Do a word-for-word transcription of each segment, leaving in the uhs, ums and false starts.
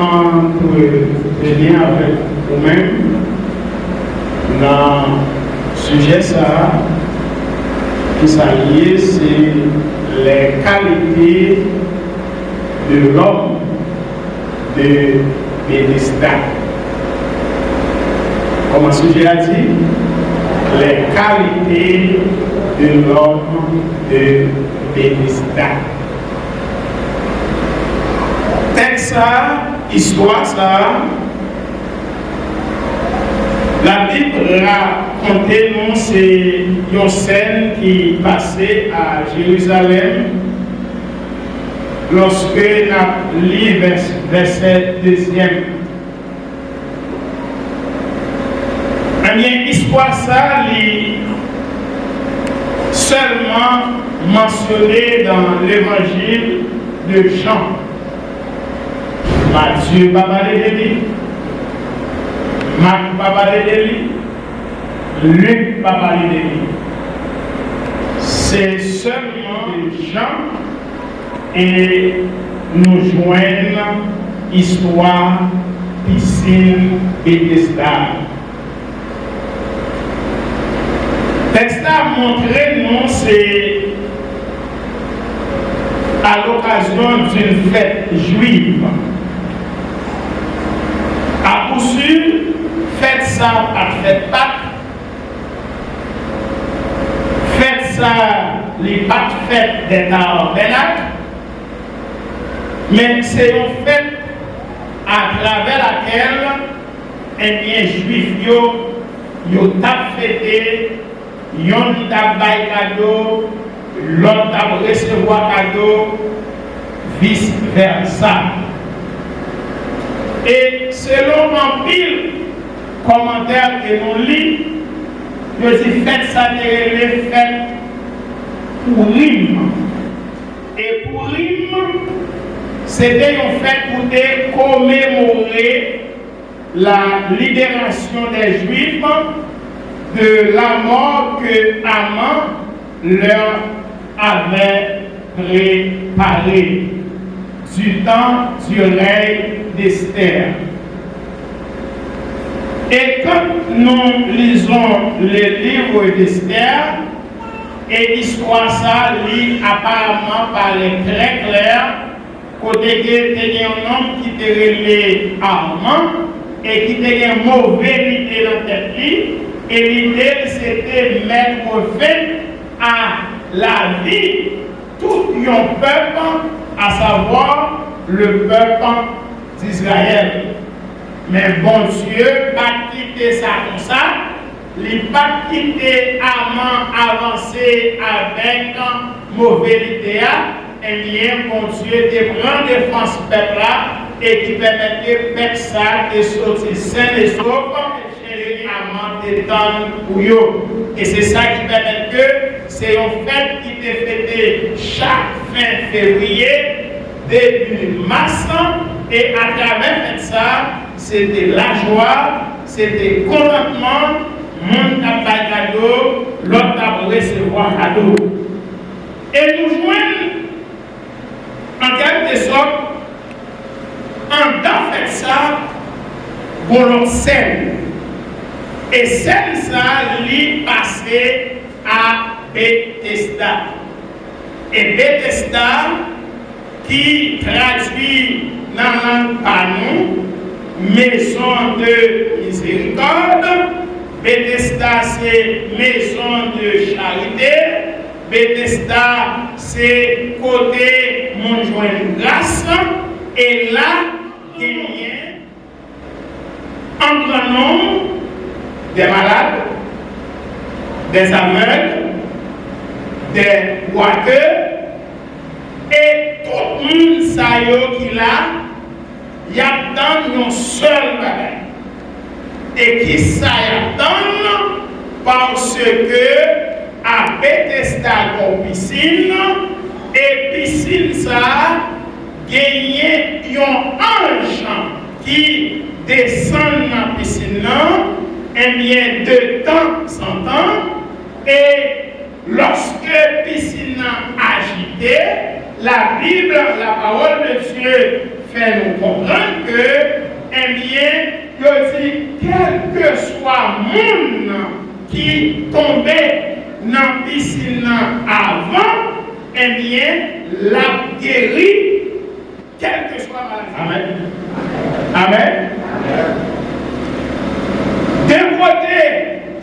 Antreveni avèk ou menm nan sijè sa a, ki sa l ye, se les qualités de l'homme de Béthesda. Kòman sijè a di? Les qualités de l'homme de Béthesda. Tèks sa a, istwa sa a, Labib rakonte nou se yon sèn ki pase a Jerizalèm, lòske n ap li vès-, vèsè dezyèm. Ebyen, istwa sa a, li sèlman mansyone nan Levanjil de Jan. Matye pa pale de li, Mak pa pale de li, Lik pa pale de li. Se sèlman Jan e nou jwenn istwa pisin Betesda a. Tèks la montre nou se à l'occasion d'une fête juive. Akousir, fèt sa pa t fèt Pak, fèt sa li pa t fèt dè tabènak, men se yon fèt atravè lakèl, ebyen, Jwif yo, yo t ap fete, yonn t ap bay kado, lòt t ap resevwa kado, vis vèsa. E selon anpil kòmantè ke nou li, yo di fèt sa te rele fèt Pourim. E Pourim, se te yon fèt pou te komemore la libération des Juifs de la mort que Haman leur avait préparée du temps du règne d'Esther. Et quand nous lisons le livre d'Esther, e istwa sa li aparamman parèt trè klè, kote ke te gen yon nonm ki te rele Haman e ki te gen move lide nan tèt li, e lide l se te mèt fen a lavi tout yon pèp, à savoir le peuple d'Israël. Men Bondye pa t kite sa konsa, li pa t kite Haman avanse avèk move lide a, ebyen, Bondye te pran defans pèp la e ki pèmèt ke pèp sa te soti sen e sof. Haman te tann pou yo. E se sa ki pèmèt ke se yon fèt ki te fete chak fen fevriye, debi mas, e atravè fèt sa, se te lajwa, se te kontantman, moun t ap bay kado, lòt t ap resevwa kado. E nou jwenn, an kèlkesòt, anndan fèt sa, gon lòt sèn. E sèn sa, li pase a Betesda. E Betesda, ki tradui nan lang pa nou, Maison de Miséricorde, Betesda se Maison de Charité, Betesda se kote moun jwenn gras, e la genyen an gran nonm, des malades, des aveugles, des boiteux, e tout moun sa yo ki la, y ap tann yon sèl bagay. E ki sa y ap tann? Paske a Betesda gon pisin, e pisin sa a genyen yon anj ki desann nan pisin nan, ebyen, de tanzantan, e lòske pisin nan ajite, la Bible, la parole de Dieu, fè nou konprann ke, ebyen, yo di, kèlkeswa moun ki tonbe nan pisin nan avan, ebyen, l ap geri, kèlkeswa maladi. Amèn. Amèn. De kote,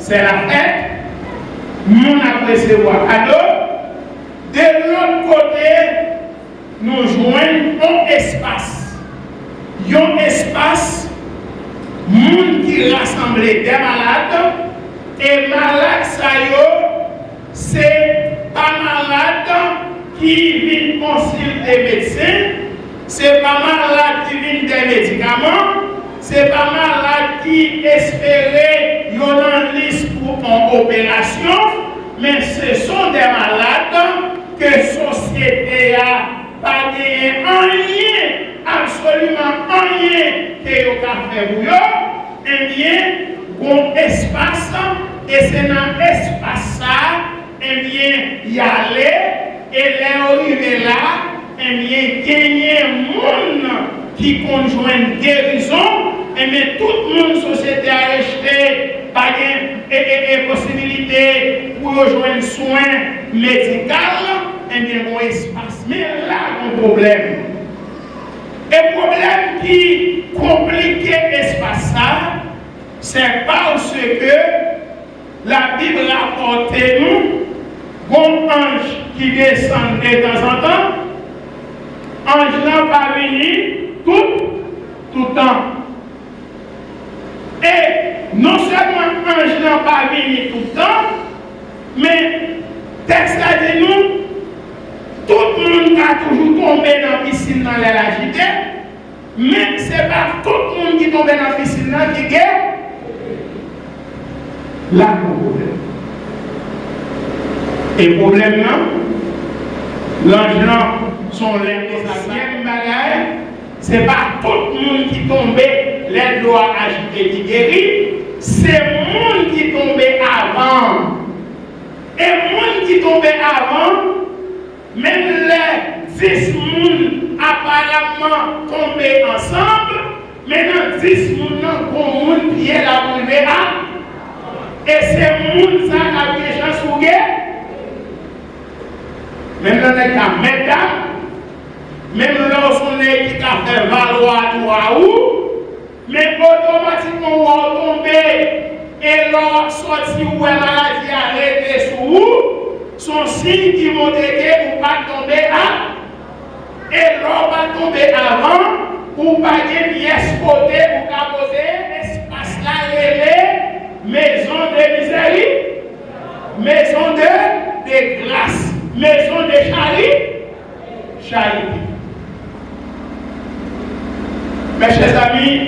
se lafèt, moun ap resevwa kado. De lòt kote, nou jwenn yon espas. Yon espas, moun ki rasanble de malad, e malad sa yo, se pa malad ki vin konsilte medsen, se pa malad ki vin de medikaman, se pa malad ki espere yo nan lis pou yon operasyon, men se son de malad ke sosyete a pa genyen anyen, absoliman anyen ke yo ka fè pou yo, ebyen, gon espas, e se nan espas sa a, ebyen, y ale, e lè yo rive la, ebyen, genyen moun ki konn jwenn gerizon, ebyen, tout moun sosyete a rejte, pa gen, e, e, e posibilite pou yo jwenn swen medikal, ebyen, gon espas. Men la, gon pwoblèm. E pwoblèm ki konplike espas sa, se paske Labib rapòte nou, gon anj ki desann detanzantan, anj lan pa vini tout, tout tan. E non sèlman anj lan pa vini tout tan, men tèks la di nou, tout moun ka toujou tonbe nan pisin nan lè l ajite, men se pa tout moun ki tonbe nan pisin nan ki gen. La gon pwoblèm. E pwoblèm nan, lanj lan se yon lè konsa. Katriyèm bagay, se pa tout moun ki tonbe lè dlo a ajite ki geri, se moun ki tonbe avan. E moun ki tonbe avan, menm lè dis moun aparamman tonbe ansanm, men nan dis moun nan, gon moun pye l ap rive a. E se moun sa k ap gen chans pou gen. Menm lè nèg la mèt dam, menm lè w se yon nèg ki ka fè valwa dwa ou, men otomatikman w tonbe, e lè w ap sòti, ou wè maladi a rete sou ou, se yon siy ki montre ke ou pa t tonbe a. E lè w pa t tonbe avan, ou pa gen pyès kote ou ka poze, espas la rele Maison de Miséricorde, Maison de, de Grâce, Maison de Charité. Charité. Mes chers amis,